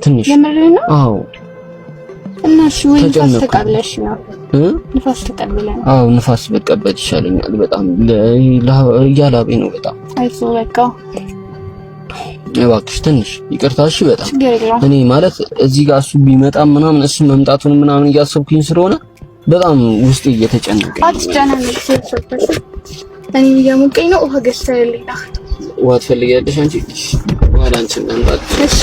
ትንሽ። የምርህን ነው? አዎ። እና እሺ፣ ወይ ንፋስ ተጨነቅኩ። ተቀብለሽ ነው? እ? ንፋስ ተቀብለህ ነው? አዎ፣ ንፋስ ብቀበል ይሻለኛል። በጣም እያላበኝ ነው በጣም። አይዞህ በቃ። እባክሽ ትንሽ ይቅርታ። እሺ በጣም ችግር የለውም። እኔ ማለት እዚህ ጋር እሱ ቢመጣ ምናምን እሱ መምጣቱን ምናምን እያሰብኩኝ ስለሆነ በጣም ውስጤ እየተጨነቀ ነው። አትጨናነቅ። እኔ እየሞቀኝ ነው። ውሃ ገዝተህልኝ ና። ውሃ ትፈልጊያለሽ አንቺ? ውሃ ላንቺ እናምጣት። እሺ።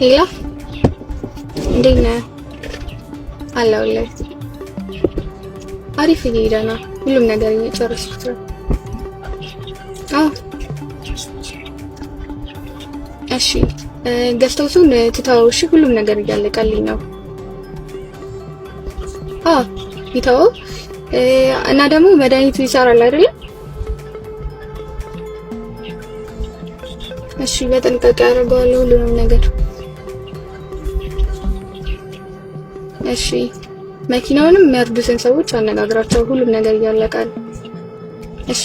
Hello፣ እንዴት ነህ? አለሁልህ። አሪፍ እየሄደ ነው። ሁሉም ነገር እየጨረስኩት ነው። አዎ እሺ። Guest house ኡን ትተወው። እሺ፣ ሁሉም ነገር እያለቀልኝ ነው። አዎ ይተወው። እና ደግሞ መድኃኒቱ ይሰራል አይደለ? እሺ፣ በጥንቃቄ አደርገዋለሁ ሁሉንም ነገር። እሺ፣ መኪናውንም የሚያርዱትን ሰዎች አነጋግራቸው። ሁሉም ነገር እያለቀ ነው። እሺ፣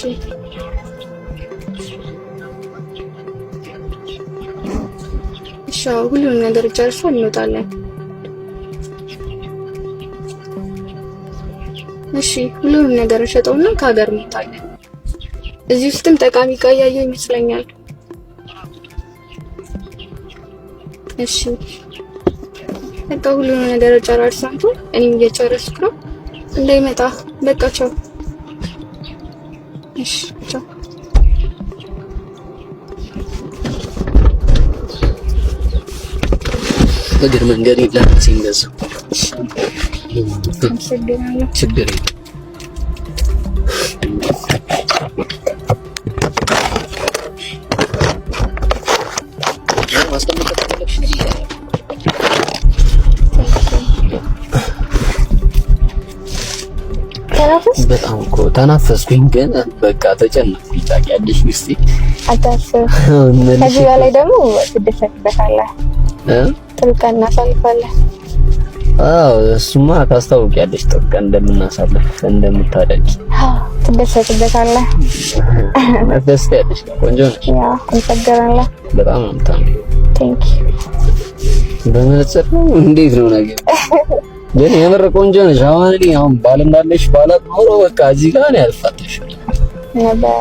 እሺ፣ አዎ፣ ሁሉንም ነገር ጨርሰን እንወጣለን። እሺ፣ ሁሉንም ነገር እንሸጠውና ከሀገር እንወጣለን። እዚህ ውስጥም ጠቃሚ እቃ እያየሁ ይመስለኛል። እሺ፣ በቃ ሁሉንም ነገር ጨራርሰን እኔም እየጨረስኩ ነው። እንዳይመጣ በቃ ቻው። እሺ ቻው። እግር መንገድ ለራሴ እንደዛው። አመሰግናለሁ። ችግር የለም። ማስቀመጥ ከፈለግሽ እዚህ ተናፈስ። በጣም እኮ ተናፈስኩኝ፣ ግን በቃ ተጨነቅኩኝ። ታውቂያለሽ ሚስቴ። አታስብ። ከዚህ በላይ ደግሞ ትደሰትበታለህ። እ? ጥሩ ቀን እናሳልፋለን። አዎ እሱማ ታስታውቂያለሽ፣ ጥሩ ቀን እንደምናሳልፍ እንደምታደርጊ። ትደሰትበታለህ። ደስ ያለሽ ቆንጆ ነሽ። Yeah፣ አመሰግናለሁ። በጣም ነው የምታምሪው። Thank you። በመነጽር ነው እንዴት ነው ነገር? ግን የምር ቆንጆ ነሽ። አሁን እኔ አሁን ባል እንዳለሽ ባላት ኖሮ በቃ እዚህ ጋር ነው ያልፋተሽ ነበር።